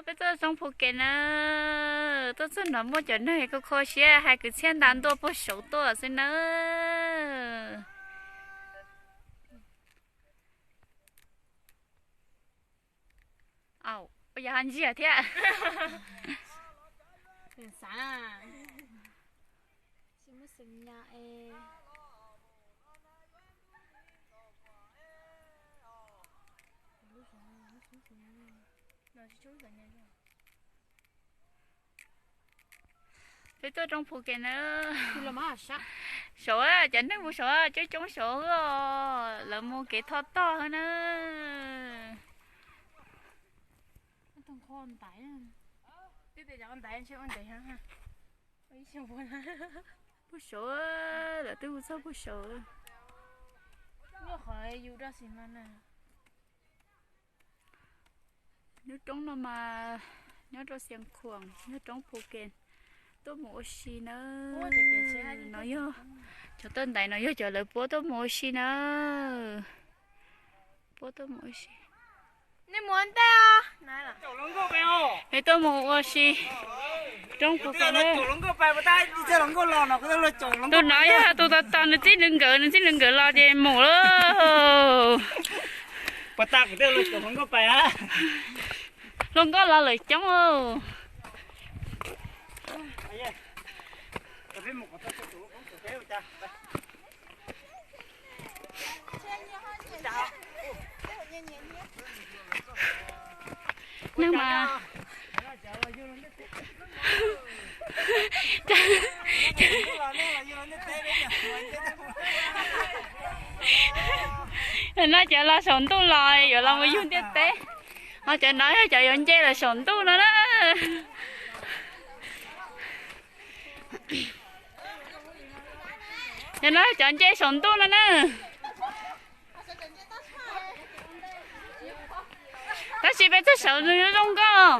Peb tuaj roob Phu Kem na, tuaj txog no muaj cov neeg kho kho siab hais kwv txhiaj nta ntuaj puag saud tuaj xwb na. Au, ua yog ho ntsiag thiab. Peb tuaj roob Phu Kem na. Saud, cov neeg mus saud coob coob saud, lawv mus kev thoj tog na. Puag saud, lawv twb mus txog puag saud. Lub roob no mas nyob rau Xiav Khuam, yog roob Phu Kem, tuaj mus ua si na. No yog cov tawj ntaiv, no yog cov lawv puab tuaj mus ua si na. Puab tuaj mus ua si. Nej mus ua ntej os. Peb tuaj mus ua si roob Phu Kem na. Tus no yog tus tos tos nws txij nws nkawd, nws txij nws nkawd los ces mus lauj. Hluas nkauj los lawm coob. Neeg mas no cov los saum ntuj los yuav los mus yug ntiaj teb, ho cov no yog cov yuav nce los saum ntuj no na. Cov no cov nce saum ntuj no na. Tab sis peb txog saud zoo nkauj.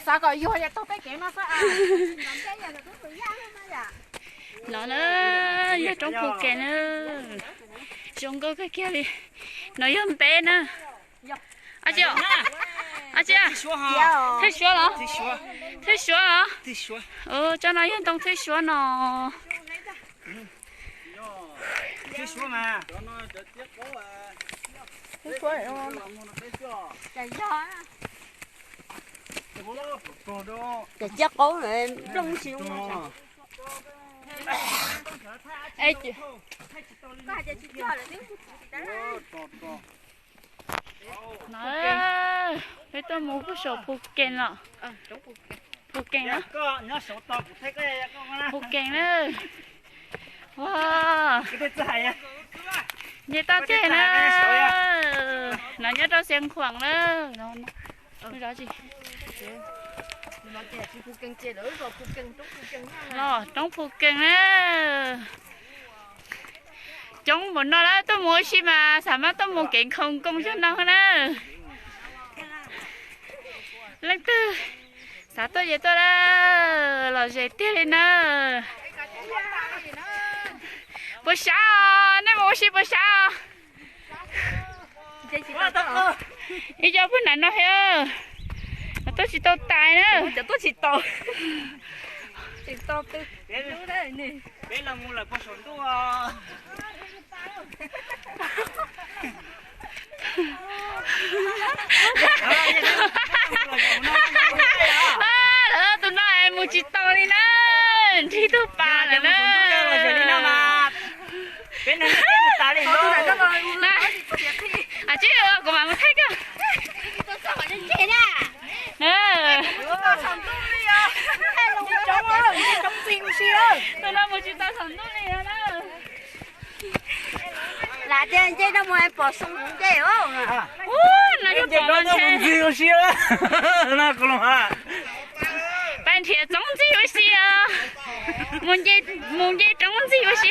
Xav kom yuag es taug peb kev no xwb. No na, yog roob Phu Kem na, zoo nkauj kawg kiag li. No yog npeb na. Ab tsi, ab tsi, thwj suab los? Thwj suab los? Tsob no yog ntoo thwj suab no. Cov ciaj qaub nplooj tsis zoo. No, peb tuaj mus puag saum Phu Kees los. Phu Kees na. Phu Kees na. Nce toj tiag na. No nyob rau Xeev Khuam na. Los roob Phu Kees na. Coob npaum no lawm, tuaj mus ua si mas xav mas tuaj mus kev nkhaus nkoos zog no na. Leej twg xav tuaj ces tuaj, lom zem tiag li na. Puas sab os, nej mus ua si puas sab os? Ib co puag nram no thiab, tuaj tsis tau tais na. Lawv tus no mus tsis tau li na, nrig tug pas lawm na. Tsis, kuv mam mus thaij koj. Tus no mus tsis tau saum ntuj li na. Lam tias nce no mus pom xoo nce. Ub, no yog pom los ntshe pab nrhiav txoov ntxig ua si os. Mus nce roob ntxig ua si.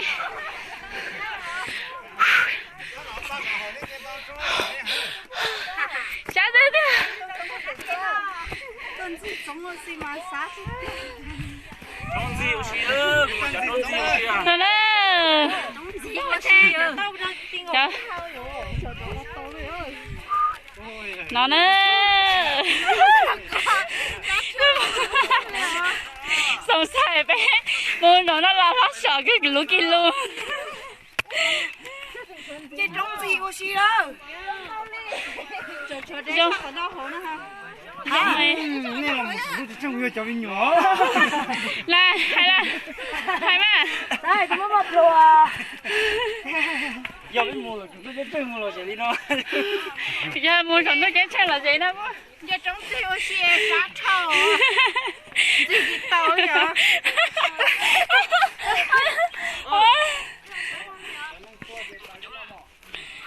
Sab tiag tiag. No na. Cov, no na. Xoom xaim peb mus nram no los hlob som kawg lub kis lus. Ces roob ntxi ua si lawm. Zoo. Nej los mus tseem cov me nyuam. Lawm, hais lawm. Hais mas. Yog peb mus los tseem ntuj ceeb tsheej mus los ze li no. Yog mus saum ntuj ceeb tsheej los ze no. Nce roob ntxi ua si sab dhau. Ntxi tsis tau yog.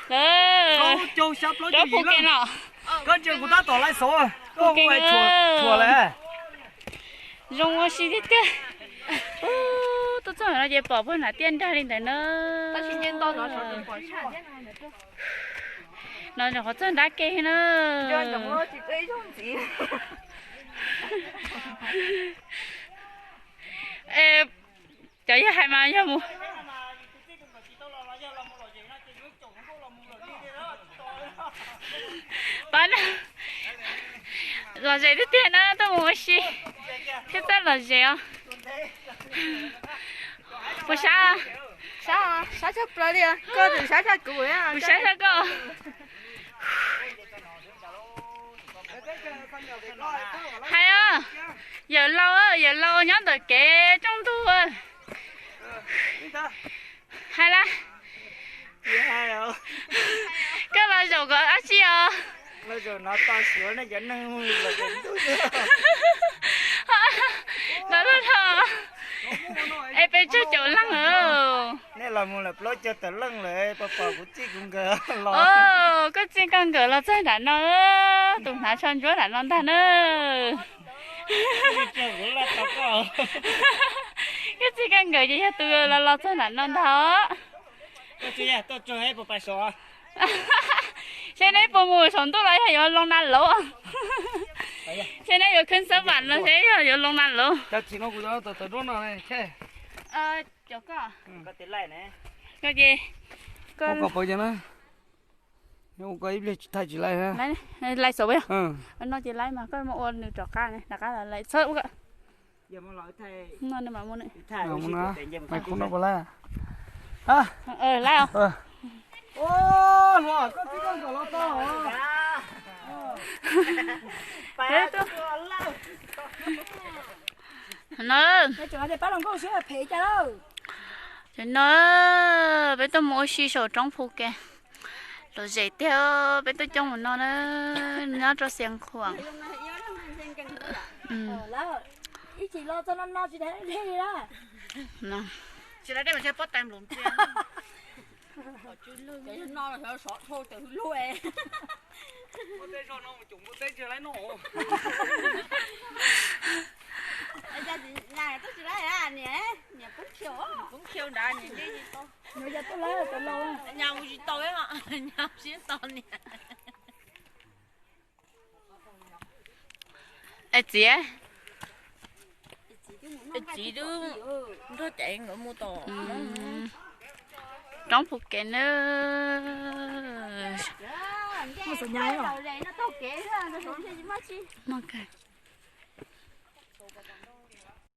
Plaub caug xya plaub caug yim leej. Koj ntsia kuv tab tom lais xov, koj hu hais tshuam lawm. Zoo ua si tiag tiag. Tuaj txog no ces pom puag nram tiaj nrag li ntawd na. No qhov txog nrab ke na. Cov yawg hais mas yog mus pab no. Lom zem tiag tiag na, tuaj mus ua si thiab txawj lom zem os. Puas sab? Sab, sab tshaj plaws li, koj tseem sab tshaj kuv. Puas sab tshaj koj? Hais os, yawm laus, yawm laus nyob ntawm kev rooj ntug. Hais lawm. Koj los zaum kom dab tsi os? Los zaum no tos suav nej cov neeg los tseem ntuj. Los loj loj. Es peb tsawg caum leej lawm? Nej los mus lawm plaub caug tawm leej lawm, pom pom kuv txij kuv nkawm los. Koj txij koj nkawm los txog nram no, tus hnav tsho ntsuab nram no ntag na. Koj txij koj nkawm ces yog tus los los txog nram no ntag. Seb neb puas mus saum ntuj los yog yuav loo na lauj? Seb neb yuav khwb xab vam no seb yog yuav loo na lauj? Koj ces, koj ib pliag tsis thaij tsis laij. Laij xaum, no ces laij mas koj mam ua nws rov qab, rov qab los laij txhob ua. Laij os. No, no peb tuaj mus ua si saum roob Phu Ke. Lom zem tiag, peb tuaj coob mus no na, nyob rau Xiav Khuam. Es txiv, es txiv twb nrog caiv nkawd mus tom roob Phu Ke na.